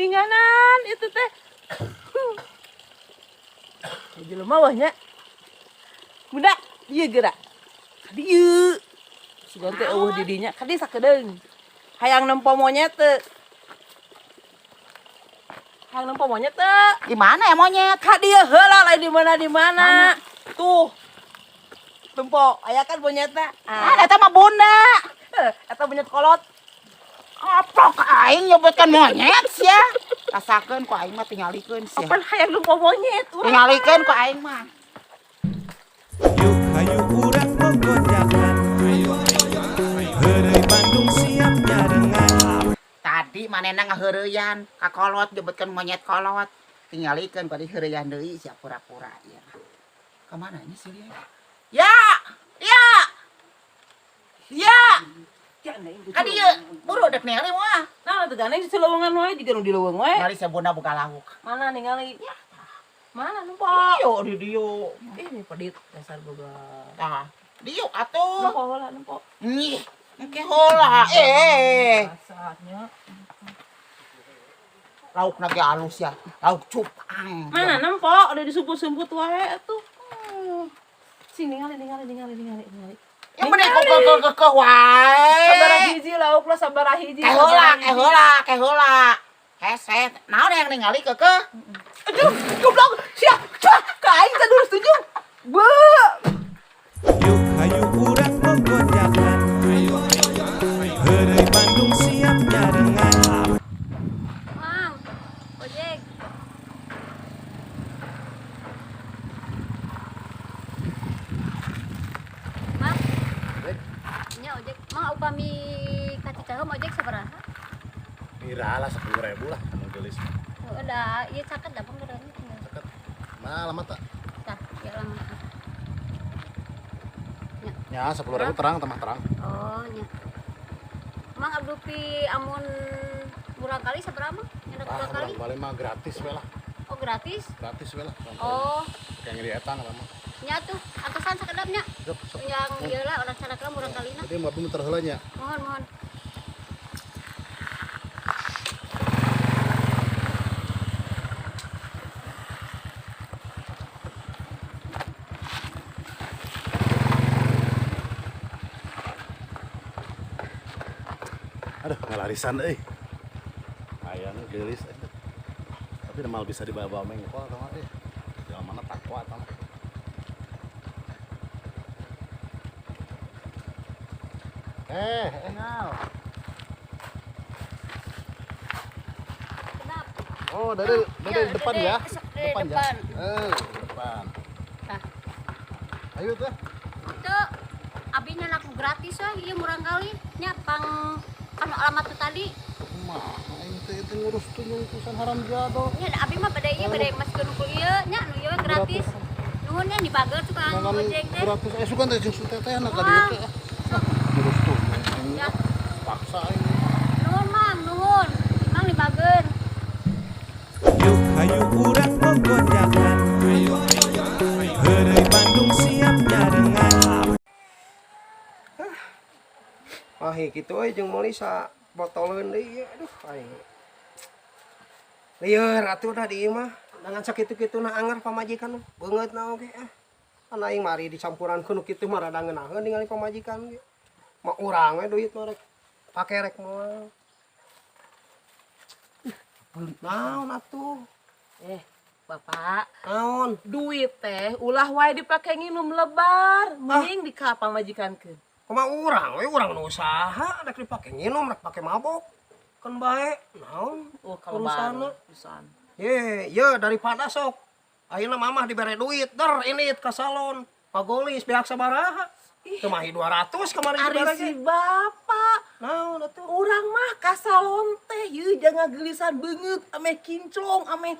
Geuninganan itu teh. Jelema wah nya. Bunda, ieu geura. Ka dieu. Sugan teh eueuh di dinya, ka dieu sakedeung. Hayang nempo monyet teu. Hayang nempo monyet teu. Di mana ya monyet? Ka dieu heula lain di mana di mana. Tuh. Tempo, aya kan monyetna. Ah, eta mah bunda. Eta monyet kolot. Aplok aing nyebutkan monyet sia. Rasakeun ku aing mah tingalikeun sia. Apan hayang nempo monyet urang. Tingalikeun ku aing mah. Yuk hayu urang gogojakan. Heureuy Bandung siap nyarengan. Tadi manehna ngaheureyan ka kolot nyebutkeun monyet kolot. Tingalikeun bari heureyan deui sia pura-pura ieu. Ka mana nya si Lia? Ya! Ya! Ya! Ka dieu, buru dek ningali moal. Nah, teu gandeng di leuweungan wae jiga nu di leuweung wae. Ningali sia bunda boga lauk. Mana ningali? Ya. Mana nempo? Dieu di dieu. Ini pedit dasar boga. Tah, dieu atuh. Nempo heula nempo. Nih, engke heula. Eh, Dasarnya. laukna ge alus ya. Lauk cupang. Mana nempo? Udah disumput-sumput wae atuh. Sing ningali ningali ningali ningali ningali. Yang bener kok kok kok kok wae. Sabaraha hiji lauk lah sabaraha hiji. Ke heula, ke heula, ke heula. Hese, naon yang ningali keukeuh? Aduh, goblok. Sia, cah, ka aing teh dulu setuju. Be. Yuk hayu urang gogojakan. Heureuy Bandung siap nyarengan. Mang, ojek. Mang. Nya ojek. Mang upami ka Cicaheum ojek sabaraha? Mira lah 10.000 lah kamu gelis. Heueuh da, ieu caket da panggeran. Caket. Mana lama tak? Tah, ieu lama. Ya 10.000 terang tambah terang. Oh, nya. Mang abdupi amun murang kali sabaraha mah? Nyendak Ah, murang kali? murang kali mah gratis we lah. Oh, gratis? Gratis we lah. Oh, Kayak ngiri etang lah mah. nya tuh antosan sakedap nya. Sok, sok. Yang ieu lah orang sadak murang kalina. Jadi mau muter heula nya. Mohon, mohon. Aduh, ngalarisan euy. Aya nu geulis euy. Tapi mal bisa dibawa mengkol atau mah euy. Jalan mana takwa atau mah. Engal. Kedap. Oh, dari Ya, depan dari ya. dari Depan ya. depan. Depan. Tah. Ayo teh. Itu abinya laku gratis weh, ieu murang kali nya pang anu alamat tu tadi. Mah, aing teh itu ngurus tunjung pisan haram jado. Nya da abi mah bade ieu bade maskeun nukul ieu nya nu ieu we gratis. Nuhun nya dibager tukang ojek teh. Gratis eh sugan teh jeung tetehna ka Wah. dieu teh. Ngurus tunjung aing. Ya. Paksa aing. Nuhun Mang, nuhun. Mang dibager. Yuk hayu urang gogojakan. Heureuy Bandung siap nyarengan. Ah, kitu euy jeung meuli sa botoleun deui ieu. Aduh aing. Lieur atuh dah di ieu mah. Dengan sakitu-kituna anger pamajikan beungeutna oge ah. Kan aing mari dicampuran ku nu kitu mah rada ngeunaheun ningali pamajikan ge. Mah urang we duit mah rek pake rek moal. Naon atuh? Bapak, Naon? duit teh ulah wae dipake nginum lebar, mending di ka pamajikankeun. Kumaha urang we urang nu usaha rek dipake nginum rek pake mabok. Keun bae naon? Oh, kalau Urusanna. pisan. Ye, ye daripada sok. Ayeuna mamah dibere duit, der ini ka salon. Pagolis beak sabaraha. Teu mahi 200 kamari Ari dibere si ge. bapak, Naon atuh? urang mah ka salon teh yeuh jangan geulisan beungeut ame kinclong ame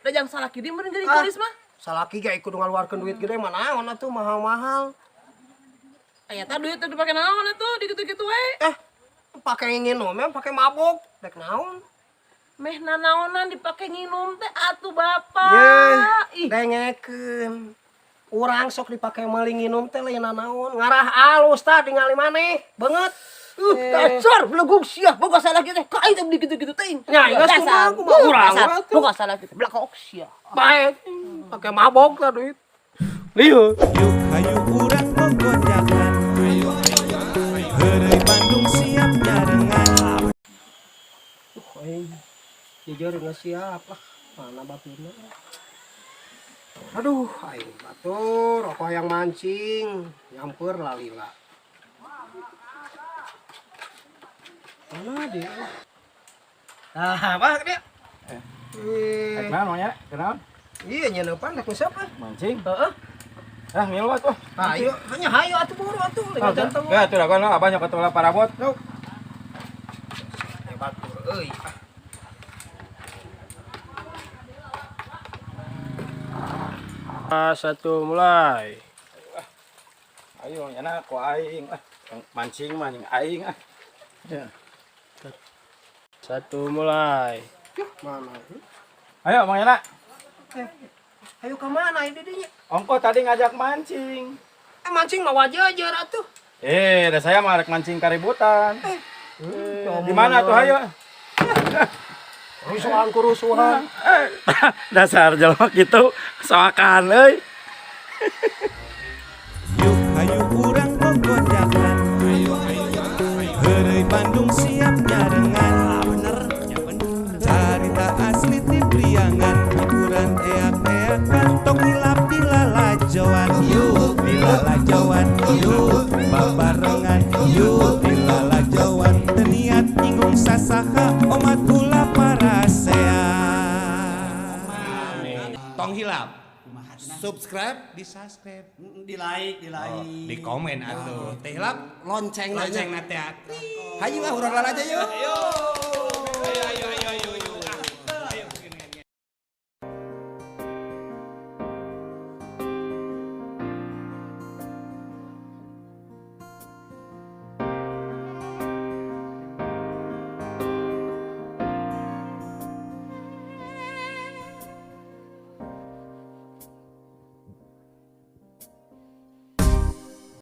da jang salaki di meureun geuning Ah. geulis mah. Salaki ge kudu ngaluarkeun duit gede mah naon atuh mahal-mahal. Aya tah duit teh dipake naon atuh di kitu-kitu we. Pake nginum mah pake mabok, dek naon? Meh nanaonan dipake nginum teh atuh bapak. Ye, Ih, dengekeun. Urang sok dipake meuli nginum teh lain nanaon, ngarah alus tah ningali maneh, beungeut. Dasar belegug sia, boga salah kita. Ka aing teh beli gitu-gitu teuing. Nya, geus kumaha, kumaha urang atuh. Boga salah kita. Belakok sia. Bae. Pake mabok lah duit. Lieu. Yuk hayu urang gogojakan. Heureuy Bandung siap nyarengan. Aing jujur nggak siap lah. Mana baturna. Aduh, aing batur, rokok yang mancing, nyamper lalila. Mana dia? Nah, apa dia? Eh, Kenal ya? Kenal? iya nyeuneupan rek siapa? Mancing. Heeh. Ah, ngilu atuh. Hayu, hanya hayu atuh buru atuh, lima jantung. Ya, atuh lawan abah nyokot ulah parabot. Yok. Ya batur euy. Ah. Satu mulai. Ayo, enak ku aing. Ah, mancing mah jeung aing ah. Ya. Satu mulai. Mana? Ayo, Mang Yana. Hayu ka mana ini dinya? Ongko tadi ngajak mancing. Eh mancing mah wajar atuh. Eh, dah saya mah rek mancing kaributan. Di mana tuh ayo? Rusuhan kurusuhan. Dasar jelema kitu soakan euy. Yuk hayu urang gogojakan. Heureuy Bandung siap nyarengan. Carita asli ti Priangan, hiburan eak-eakan, tong hilap dilalajoan. Yuk dilalajoan, yuk babarengan, yuk dilalajoan. Teu niat nyinggung sasaha, omat ulah parasea. Tong hilap. Subscribe, di subscribe, Di like, di like. di komen atuh. Teh hilap Lonceng lonceng na teh. Hayu ah urang lalajo yuk.